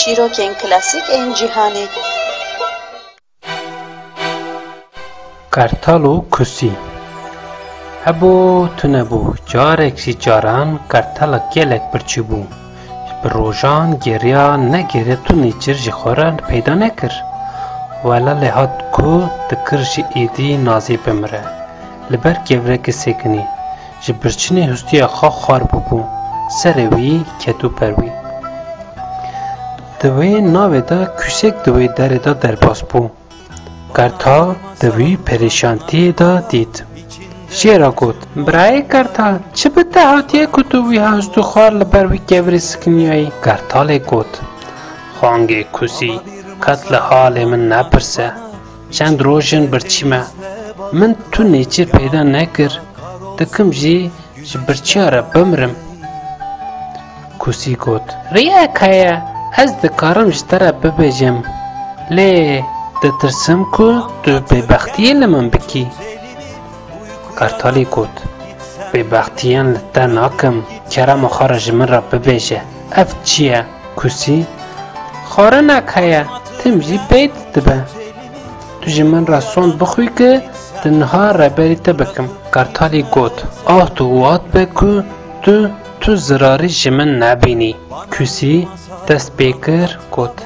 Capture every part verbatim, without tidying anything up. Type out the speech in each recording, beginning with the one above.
Çîrokên klasîk ên cîhanê. Kartal û Kusî. Hebû tunebû, carek jî caran kartala gelek birçî bû. Ji bi rojan geriya negeriya tu nêçîr ji xwe re peyda nekir. Wela lê hat ku dikir ji êdî nazê bimire. Li ber kevireke sekinî, ji birçînê hûstiya xwe xwar bûbû, serê wî ketû ber wî. Di wê navê de kûsek di wê derê de derbas bû. Kartal di wî perêşantiyê de dît. Jê re got, "Birayê Kartal, çi bi te hatiye ku tu wî hewst û xwar li ber wî kevirê sikiniyayî?" Kartalê got, "Xangê Kusî, qet li halê min nepirse. Çend roj in birçî me. Min tu nêçîr peyda nekir. Dikim jî ji birçiya re bimrim." Kusî got, "Riyek heye, ez dikarim ji te re bibêjim. Lê ditirsim ku tu bêbextiyê li min bikî." Kartalî got, "Bêbextiyan li te nakim, kerema xwe re ji min re bibêje. Ev çi ye?" Kusî, "Xwarinek heye, tim jî pêt dibe. Tu ji min re sond bixwî ku di niha reberî te bikim." Kartalî got, "Aht û wat be ku tu, tu zirarî ji min nebînî." Kusî dest pê kir, got,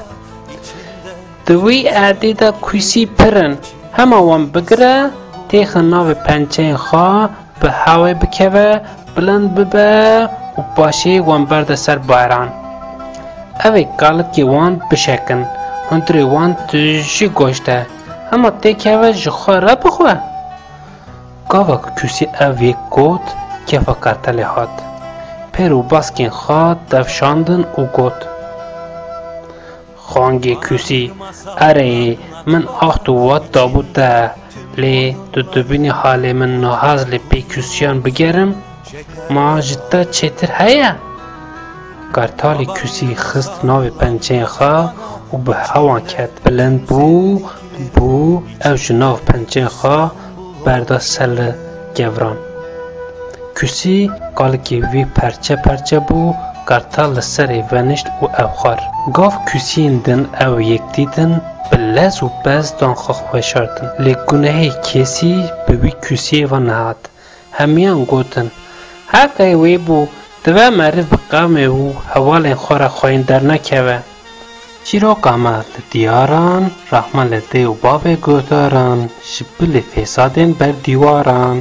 "Di wî erdê de kûsî pir in. Hema wan bigire, têxe navê pençeyên xwe, bi hewê bikeve, bilind bibe û paşê wan berde ser bayran. Ev ê kalikê wan bişekin, hundirê wan tijî goşt e, hema têkeve ji xwe re bixwe." Gava ku Kûsî ev yek got, kefa kartalê hat. Pêr û baskên xwe tevşandin û got, "Xangê Kûsî, erê, min axt û wat dabû te, lê tu dibînî halê min niha ez li pê kûsiyan bigerim, ma ji te çêtir heye?" Kartalê Kûsî xist navê pençeyên xwe û bi hewan ket. Bilind bû, bû, ew ji nav pençeyên xwe berda ser li keviran. Kûsî kalikê wî perçe perçe bû, kartal li serê venişt û ew xwar. Gav kûsiyên din ew yek dîtin, bi lez û bez dan xwe weşartin. Lê gunehê kesî bi wî kûsiyê ve nehat. Hemiyan gotin, "Heqê wê bû, divê meriv bi qewmê û hevalên xwe re xweyîn dernekeve." Çîroka me li diyaran, rehma li dê û bavê guhdaran, ji bilî fesadên ber dîwaran.